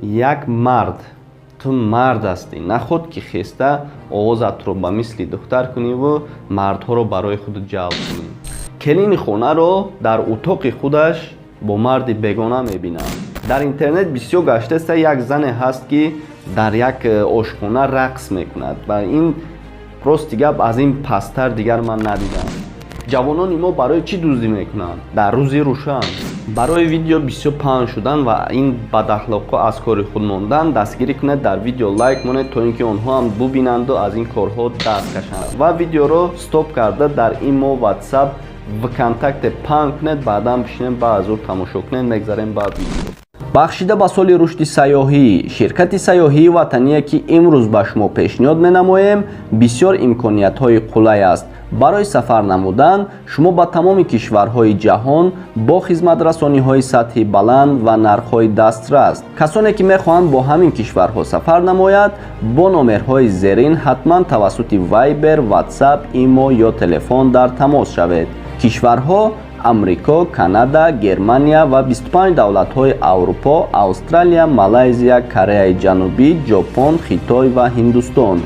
Як мард, ту мард ҳастӣ, наход ки хеста овозатро ба мисли духтар куниву мардҳоро барои худ ҷалб кунӣ. Келини хонаро дар утоқи худаш бо марди бегона мебинам. Дар интернет бисёр гаштаста, як зане ҳаст, ки дар як ошхона рақс мекунад, ва ин, рости гап, аз ин пасттар дигар ман надидам. Ҷавонони мо барои чӣ дуздӣ мекунанд дар рӯзи рӯшан? Барои видео бисёр паҳн шудан ва ин бадахлоқҳо аз кори худ мондан, дастгирӣ кунед, дар видео лайк монед, то ин ки онҳо ҳам бубинанду аз ин корҳо даст кашанд. Ва видеоро стоп карда, дар имо, Ватсап, ВКонтакте паҳн кунед, баъдан бишинем, ба азур тамошо кунед. Мегзарем ба видео. Бахшида ба соли рушди сайёҳӣ, ширкати сайёҳии ватание, ки имрӯз ба шумо пешниҳод менамоем, бисёр имкониятҳои қулай аст барои сафар намудан шумо ба тамоми кишварҳои ҷаҳон бо хизматрасониҳои сатҳи баланд ва нархҳои дастрас. Касоне ки мехоҳанд бо ҳамин кишварҳо сафар намояд, бо номерҳои зерин ҳатман тавассути Вайбер, Ватсап, Имо ё телефон дар тамос шавед. Кишварҳо: Амрико, Канада, Германия ва 25 давлатҳои Аврупо, Австралия, Малайзия, Кореяи Ҷанубӣ, Ҷопон, Хитой ва Ҳиндустон.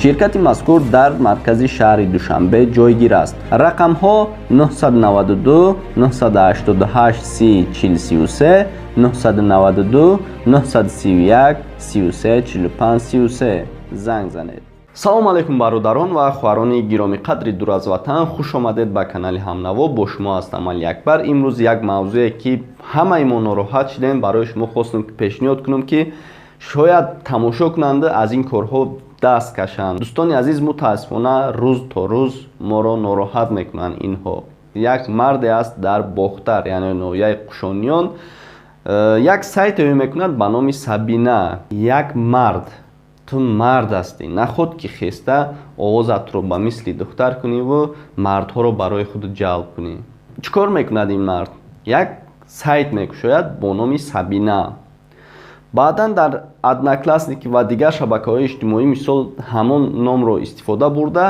Ширкати мазкур дар маркази шаҳри Душанбе ҷойгир аст. Рақамҳо: 992 988 30 433, 992 931 33 45 33. Занг занед. Салому алайкум, бародарон ва хоҳарони гиромиқадри дур аз ватан, хуш омадед ба канали Ҳамнаво. Бо шумо ҳастам Алиакбар. Имрӯз як мавзӯе, ки ҳамаи мо нороҳат шудем, барои шумо хостем, ки пешниҳод кунам, ки шояд тамошо кунанда аз ин корҳо даст кашанд. Дӯстони азиз, мутаассифона, рӯз то рӯз моро нороҳат мекунанд инҳо. Як марде аст дар Бохтар, яъне ноҳияи Қушониён, як сайте мекунад ба номи Сабина. Як мард, ту мард ҳастӣ, наход ки хеста овозатро ба мисли духтар куниву мардҳоро барои худ ҷалб кунӣ. Чӣ кор мекунад ин мард? Як сайт мекушояд бо номи Сабина. Баъдан дар Одноклассники ва дигар шабакаҳои иҷтимоӣ, мисол, ҳамон номро истифода бурда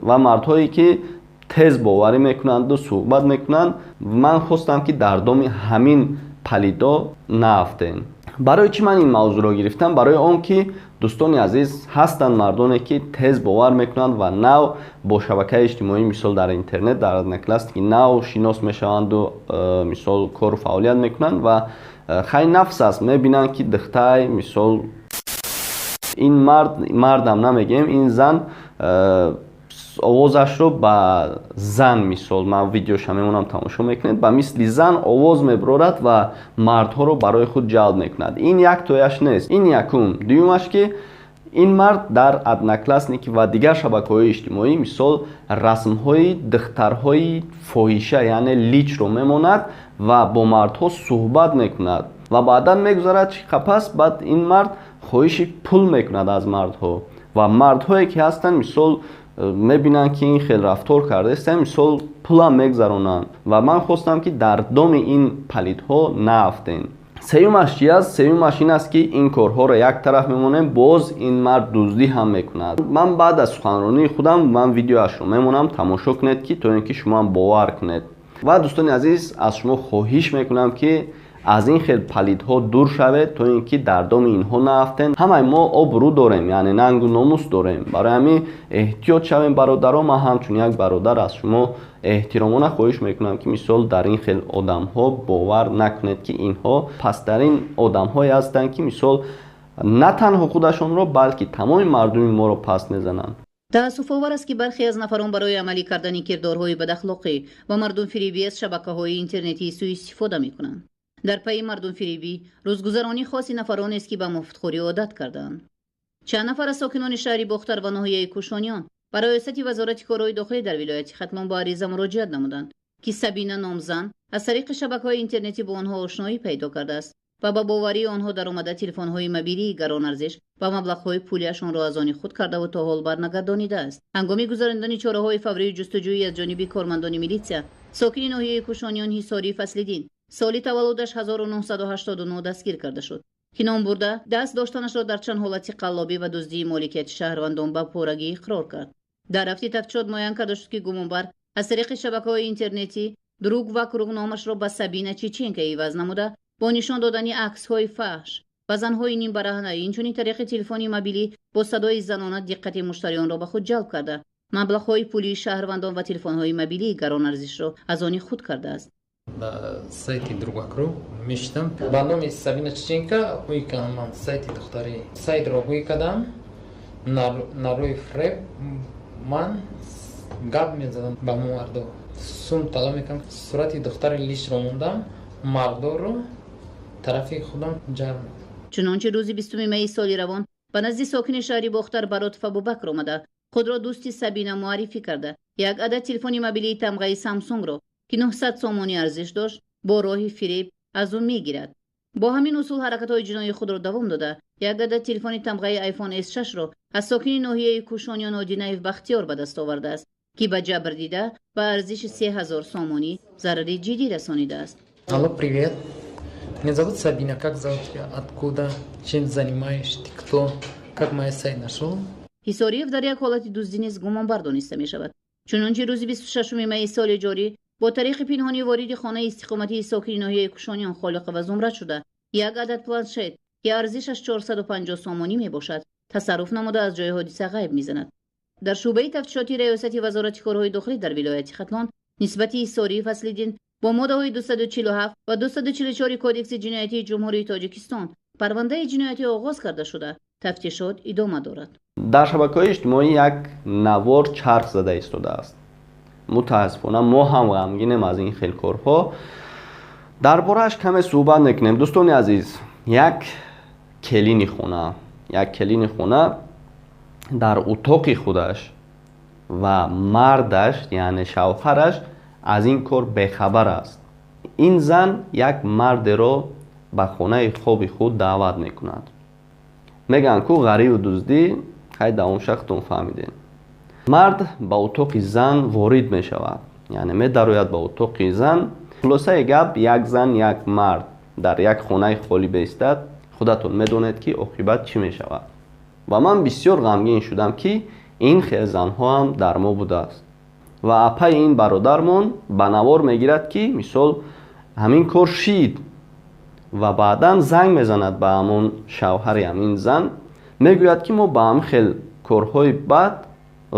ва мардҳое ки тез боварӣ мекунанду суҳбат мекунанд. Ман хостам, ки дар доми ҳамин палидо наафтем. Барои чӣ ман ин мавзӯъро гирифтам? Барои он ки, дӯстони азиз, ҳастанд мардоне, ки тез бовар мекунанд ва нав бо шабакаи иҷтимоӣ, мисол, дар интернет, дар Одноклассники нав шинос мешаванду мисол, кору фаъолият мекунанд ва хай, нафс аст, мебинанд, ки духтай, мисол, ин мард, мардам намегӯем, ин зан овозашро ба зан, мисол, ман видеоша мемонам, тамошо мекунед, ба мисли зан овоз мебарорад ва мардҳоро барои худ ҷалб мекунад. Ин як тояш нест, ин якум. Дуюмаш, ки ин мард дар Одноклассники ва дигар шабакаҳои иҷтимоӣ, мисол, расмҳои духтарҳои фоҳиша, яъне личро мемонад ва бо мардҳо суҳбат мекунад. Ва баъдан мегузарад чи қапас, баъд ин мард хоҳиши пул мекунад аз мардҳо. Ва мардҳое ки ҳастанд, мисол, мебинанд, ки ин хел рафтор кардаистанд, мисол, пулам мегузаронанд. Ва ман хостам, ки дар доми ин палидҳо наафтем. Сеюмаш чи аст? Сеюмаш ин аст, ки ин корҳоро як тараф мемонем, боз ин мард дуздӣ ҳам мекунад. Ман баъд аз суханронии худам ман видеоашро мемонам, тамошо кунед, ки то ин ки шумоам бовар кунед. Ва, дӯстони азиз, аз шумо хоҳиш мекунам, ки аз ин хел палидҳо дур шавед, то ин ки дар доми инҳо наафтем. Ҳамаи мо обрӯ дорем, яъне нангу номус дорем. Барои ҳамин эҳтиёт шавем, бародаро. Ман ҳамчун як бародар аз шумо эҳтиромона хоҳиш мекунам, ки, мисол, дар ин хел одамҳо бовар накунед, ки инҳо пасттарин одамҳое ҳастанд, ки, мисол, на танҳо худашонро, балки тамоми мардуми моро паст мезананд. Таассуфовар аст, ки бархе аз нафарон барои амалӣ кардани кирдорҳои бадахлоқӣ ва мардумфиребӣ аз шабакаҳои интернетӣ суистифода мекунанд. Дар пайи мардумфиребӣ рӯзгузаронӣ хоси нафаронест, ки ба муфтхӯрӣ одат кардаанд. Чанд нафар аз сокинони шаҳри Бохтар ва ноҳияи Кӯшониён ба раёсати Вазорати корҳои дохилӣ дар вилояти Хатлон бо ариза муроҷиат намуданд, ки Сабина номзан аз тариқи шабакаҳои интернетӣ бо онҳо ошноӣ пайдо кардааст ва ба боварии онҳо даромада, телефонҳои мобилии гаронарзиш ва маблағҳои пулиашонро аз они худ кардаву то ҳол барнагардонидааст. Ҳангоми гузаронидани чораҳои фаврии ҷустуҷӯӣ аз ҷониби кормандони милитсия, сокини ноҳияи Кӯшониён Ҳисорӣ Фаслиддин, соли таваллудаш 1989, дастгир карда шуд, ки номбурда даст доштанашро дар чанд ҳолати қаллобӣ ва дуздии моликияти шаҳрвандон ба порагӣ иқрор кард. Дар рафти тафтишот муайян карда шуд, ки гумонбар аз тариқи шабакаҳои интернетӣ Друг вокруг номашро ба Сабина Чеченка иваз намуда, бо нишон додани аксҳои фаҳш Ба занҳои нимбараҳна инчунин тариқи телефони мобилӣ бо садои занона диққати муштариёнро ба худ ҷалб карда, маблағҳои пулии шаҳрвандон ва телефонҳои мобилии гаронарзишро аз они худ кардааст. Ба сайти Другакру мешидам. Ба номи Сабина Чеченка ҳуй кардам ман сайти духтари. Сайтро ҳуй кардам. Нарӯи фреб ман гап мезадам ба мардо. Сум талаб мекардам. Сурати духтари лишро мондам, мардоро тарафи худам ҷалб мекардам. Чунончи рӯзи 20 майи соли равон ба назди сокини шаҳри Бохтар Баротов Абубакр омада, худро дӯсти Сабина муаррифӣ карда, як адад телефони мобилии тамғаи Самсунгро, ки 900 сомонӣ арзиш дошт, бо роҳи фиреб аз ӯ мегирад. Бо ҳамин усул ҳаракатҳои ҷиноии худро давом дода, як адад телефони тамғаи iPhone S6-ро аз сокини ноҳияи Кӯшониён Одинаев Бахтиёр ба даст овардааст, ки ба ҷабр дида ба арзиши 3000 сомонӣ зарари ҷиддӣ расонидааст. Алло, привет. Меня зовут Сабина. Как зовут тебя? Откуда? Чем занимаешься? Ты кто? Как мой сайт нашел? Ҳисориев дар як ҳолати дуздӣ низ гумонбар дониста мешавад. Чунончи рӯзи 26 майи соли ҷорӣ бо тариқи пинҳонӣ вориди хонаи истиқоматии сокини ноҳияи Кушониён Холиқова Зумрад шуда, як адад планшет, ки арзишаш 450 сомонӣ мебошад, тасарруф намуда аз ҷои ҳодиса ғайб мезанад. Дар шӯъбаи тафтишоти раёсати Вазорати корҳои дохилӣ дар вилояти Хатлон нисбати Ҳисориев Аслиддин бо моддаҳои 247 ва 244 Кодекси ҷиноятии Ҷумҳурии Тоҷикистон парвандаи ҷиноятӣ оғоз карда шуда, тафтишот идома дорад. Дар шабакаҳои иҷтимоӣ як навор чарх зада истодааст. Мутаассифона мо ҳам ғамгинем аз ин хел корҳо. Дар борааш каме суҳбат мекунем. Дӯстони азиз, як келини хона дар утоқи худаш ва мардаш, яъне шавҳараш, аз ин кор бехабар аст. Ин зан як мардеро ба хонаи хоби худ даъват мекунад. Мегӯянд ку ғариву дуздӣ, ҳай давом шахтон фаҳмидем. Мард ба утоқи зан ворид мешавад, яъне медарояд ба утоқи зан. Хулосаи гап, як зан, як мард дар як хонаи холӣ беистад, худатон медонед ки оқибат чӣ мешавад. Ва ман бисёр ғамгин шудам, ки ин хел занҳо ҳам дар мо будааст. Ва апаи ин бародармон ба навор мегирад, ки мисол ҳамин кор шид, ва баъдан занг мезанад ба ҳамон шавҳари ҳамин зан, мегӯяд ки мо ба ҳамин хел корҳои бад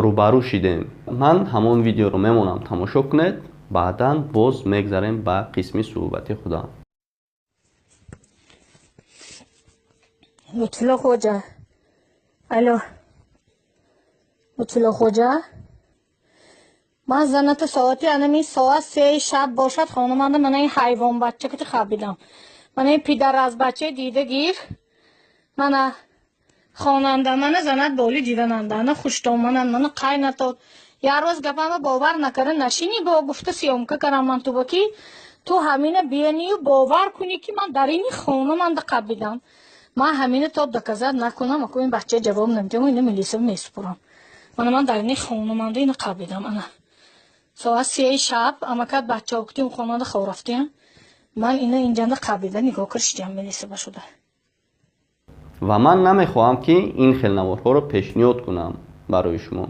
рӯбарӯ шидем. Ман ҳамон видеоро мемонам, тамошо кунед, баъдан боз мегзарем ба қисми суҳбати худам. Лутфулло хоҷа. Алло. Лутфулло хоҷа. Ман заната соати анами соат 3 шаб бошад, хонаманда мана ин ҳайвон бача ки хабидам. Мана ин пидар аз бача дида гир. Мана хонанда мана занат боли дивананда, ана хуштоманан, мана қайнатод. Як рӯз гапама бовар накарда нашини бо гуфта съёмка кардам ман ту ба ки ту ҳамина биянию бовар кунӣ ки ман дар ини хонаманда қабидам. Ман ҳамина то доказат накунам, аку ин бача ҷавоб намедиҳам, ина милиса месупурам. Мана ман дар ини хонаманда ина қабидам ана. Соат 3 шаб амакат бачаҳо кутим хонанда хоб рафтем. Ман ина инҷанда қабида нигоҳ кардам милиса ба шуда. Ва ман намехоҳам ки ин хел наворҳоро пешниҳод кунам барои шумо.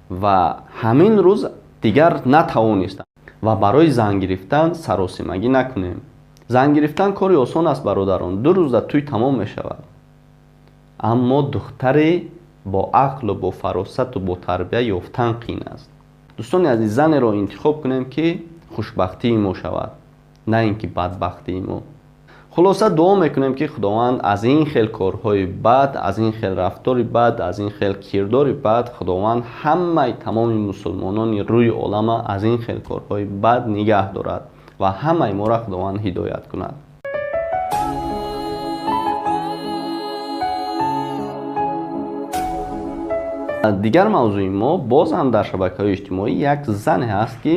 Ва ҳамин рӯз дигар натавонистам. Ва барои зан гирифтан саросимагӣ накунем. Зан гирифтан кори осон аст, бародарон, 2 рӯза тӯй тамом мешавад. Аммо духтаре бо ақлу бо фаросату бо тарбия ёфтан қин аст. Дӯстони азиз, занеро интихоб кунем ки хушбахтии мо шавад, на ин ки бадбахтии мо. Хулоса дуо мекунем ки Худованд аз ин хел корҳои бад, аз ин хел рафтори бад, аз ин хел кирдори бад, Худованд ҳамаи тамоми мусулмонони рӯи олама аз ин хел корҳои бад нигаҳ дорад ва ҳамаи моро Худованд ҳидоят кунад. Дигар мавзӯи мо боз ҳам дар шабакаҳои иҷтимоӣ як зане ҳаст, ки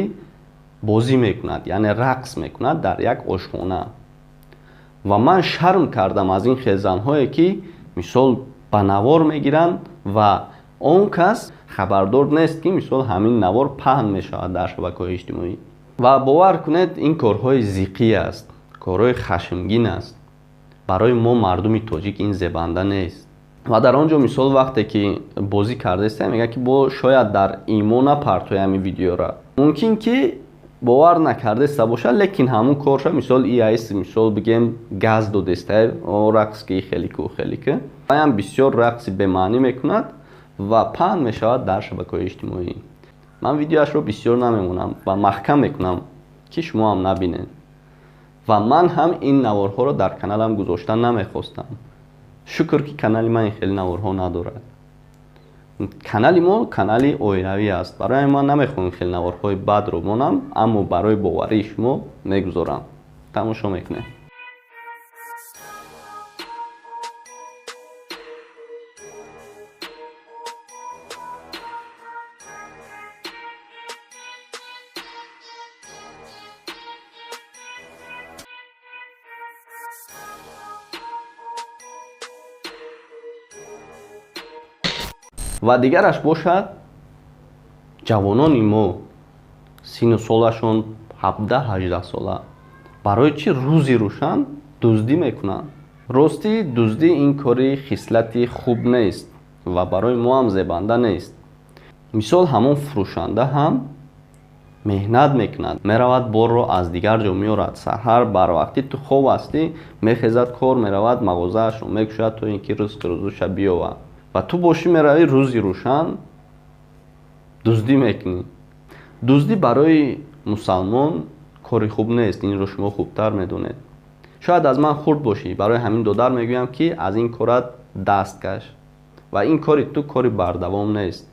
бозӣ мекунад, яъне рақс мекунад дар як ошхона. Ва ман шарм кардам аз ин хел занҳое, ки мисол ба навор мегиранд ва он кас хабардор нест, ки мисол ҳамин навор паҳн мешавад дар шабакаҳои иҷтимоӣ. Ва бовар кунед, ин корҳои зиқӣ аст, корҳои хашмгин аст. Барои мо мардуми тоҷик ин зебанда нест. Ва дар он ҷо мисол вақте ки бозӣ кардаистем, мегӯяд ки бо шояд дар имо напартои ҳамин видеора. Мумкин ки Бовар накардаста бошад, лекин ҳамун корша мисол иайс мисол бигем газ додеста, рақс ки хеле ку хеле ки. Ваям бисёр рақси бемаънӣ мекунад ва паҳн мешавад дар шабакаҳои иҷтимоӣ. Ман видеоашро бисёр намемонам ва маҳкам мекунам ки шумо ҳам набинед. Ва ман ҳам ин наворҳоро дар каналам гузошта намехостам. Шукр ки канали ман ин хеле наворҳо надорад. Канали мо канали оилавӣ аст. Барои ман намехоҳам хеле наворҳои бадро монам, аммо барои боварии шумо мегузорам. Тамошо мекунем. Ва дигараш бошад ҷавонони мо сину солашон 17-18 сола барои чӣ рӯзи рӯшан дуздӣ мекунанд? Ростӣ дуздӣ ин кори хислати хуб нест ва барои мо ҳам зебанда нест. Мисол ҳамон фурӯшанда ҳам меҳнат мекунад, меравад борро аз дигар ҷо меорад. Саҳар барвақтӣ ту хоб ҳастӣ, мехезад, кор меравад, мағозаашро мекушад то ин ки ризқи рӯзуша биёвад. Ва ту бошӣ меравӣ рӯзи рӯшан дуздӣ мекунӣ. Дуздӣ барои мусалмон кори хуб нест, инро шумо хубтар медонед. Шояд аз ман хурд бошӣ, барои ҳамин додар мегӯям ки аз ин корат даст каш ва ин кори ту кори бардавом нест.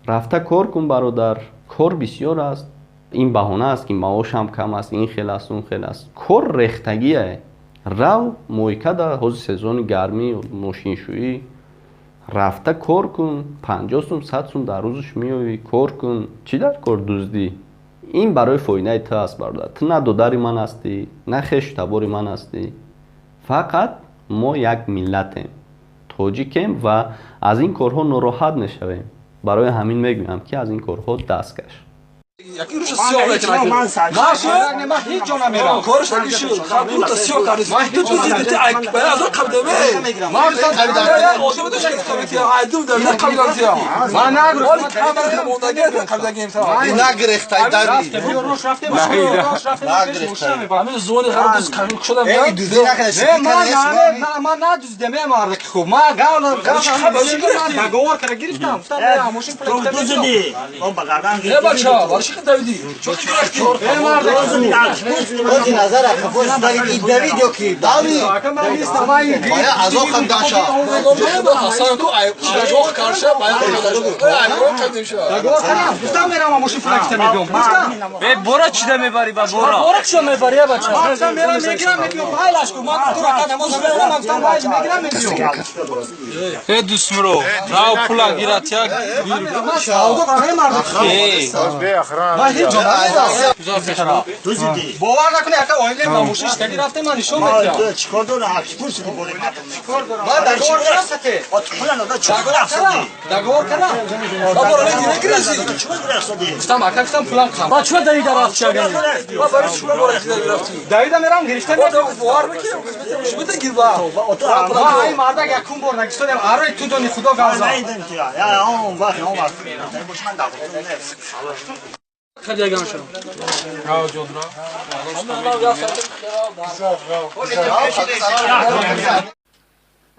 Рафта кор кун бародар, кор бисёр аст. Ин баҳона аст ки маошам кам аст, ин хел аст, он хел аст. Кор рехтагие. Рав мойка да ҳозир сезони гармӣ, мошиншӯӣ, рафта кор кун, 50 сум, 100 сум дар рӯзаш меёвӣ, кор кун. Чӣ дар кор дуздӣ? Ин барои фоидаи ту аст бародар. Ту на додари ман ҳастӣ, на хешу табори ман ҳастӣ. Фақат мо як миллатем, тоҷикем ва аз ин корҳо нороҳат мешавем. Барои ҳамин мегӯям ки аз ин корҳо даст каш. Якин рӯша сиёҳ мекунад. Ман ҳеҷ ҷо намерам. Корш нагишуд. Хабрута сиёҳ кардӣ. Ту дуздидӣ, ту аз он қабдаме. Ман одам дошт ки қабдӣ. Айдум дар қабдам тия. Ман нагирифтам. Камера мондагӣ қабдагим та. Нагирифтай дави. Нагирифтай. Ҳамин зони ғарб дуз қабил шудам. Эй дуздӣ накард. Ман надуздидам, эй мардаки хуб. Ман гавлам, гавлам. Договор кара гирифтам. Гуфтам мошин пул дуздидӣ. Он ба гардан гирифтӣ. Э бача, барои чӣ давидӣ? Чӣ гирифтӣ? Эй мардаки. Ози назар акафоз давид, давид ё ки? Давид. Ака ман нестам, ман Бая азоб хам даша. Ҳасан ку ай чижоқ карша, бая ай қадим ша. Договор кардам. Гуфтам мерам мошин пул кита мебиём. Гуфтам. Э бора чида мебарӣ ба бора? Бора чида мебарӣ бача? Гуфтам мерам мегирам мебиём. Ҳайлаш ку ман ду ракат намоз мехонам, гуфтам ҳайл мегирам мебиём. Э дӯстмуро, рав пула гират як. Ман савдо кардам мардаки. Ман ҳеҷ ҷо намерам. Дуздидӣ. Бовар накунӣ ака оилаи ба мошин шитагӣ рафтем, ман нишон медиҳам. Чикор дорам? Пул супорӣ. Ман договор кардам сате. Пула надо, чикор рафтадӣ? Договор кардам. Ба бора мегирӣ? Гуфтам ака, гуфтам пулам кам. Ба чӣ давида рафт чагани? Ба барои чӣ бора рафтӣ? Давида мерам гирифта мебиём. Бовар мекунӣ? Шумо гир ба. Ман ин мардак якум бор нагистодем. Арои ту дони худо гавза. Я он вақт, он вақт. Ман договор нест.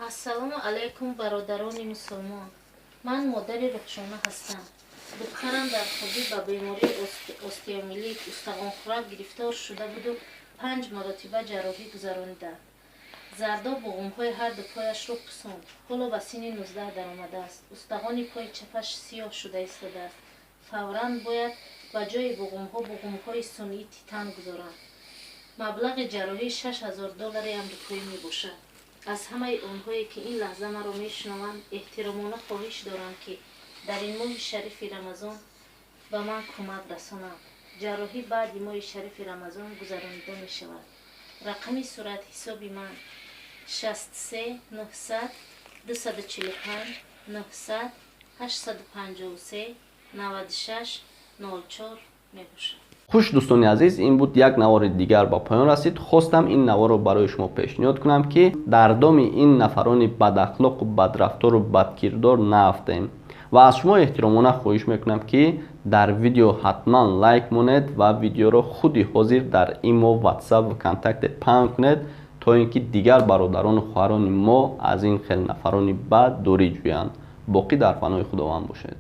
Ассалому алайкум, бародарони мусулмон. Ман модари Рухшона ҳастам. Духтарам дар хурдӣ ба бемории остеомиелит устағонхӯрак гирифтор шуда буду 5 маротиба ҷарроҳӣ гузаронида. Зардоб буғумҳои ҳарду пояшро пусонд. Ҳоло ба синни 19 даромадааст. Устағони пои чапаш сиёҳ шуда истодааст. Фавран бояд ба ҷои буғумҳо буғумҳои сунъии титан гузоранд. Маблағи ҷарроҳӣ 6000 доллари амрикоӣ мебошад. Аз ҳамаи онҳое ки ин лаҳза маро мешунаванд, эҳтиромона хоҳиш дорам, ки дар ин моҳи шарифи Рамазон ба ман кӯмак расонанд. Ҷарроҳӣ баъди моҳи шарифи Рамазон гузаронида мешавад. Рақами суратҳисоби ман 63 900 245 900 853 96 04 мебошад. Хуш дӯстони азиз, ин буд як навори дигар ба поён расид. Хостам ин наворро барои шумо пешниҳод кунам, ки дар доми ин нафарони бадахлоқу бадрафтору бадкирдор наафтем Ва аз шумо эҳтиромона хоҳиш мекунам, ки дар видео ҳатман лайк монед ва видеоро худи ҳозир дар Имо, Ватсап ва Контакте паҳн кунед, то ин ки дигар бародарону хоҳарони мо аз ин хел нафарони бад дурӣ ҷӯянд. Боқӣ дар паноҳи Худованд бошед.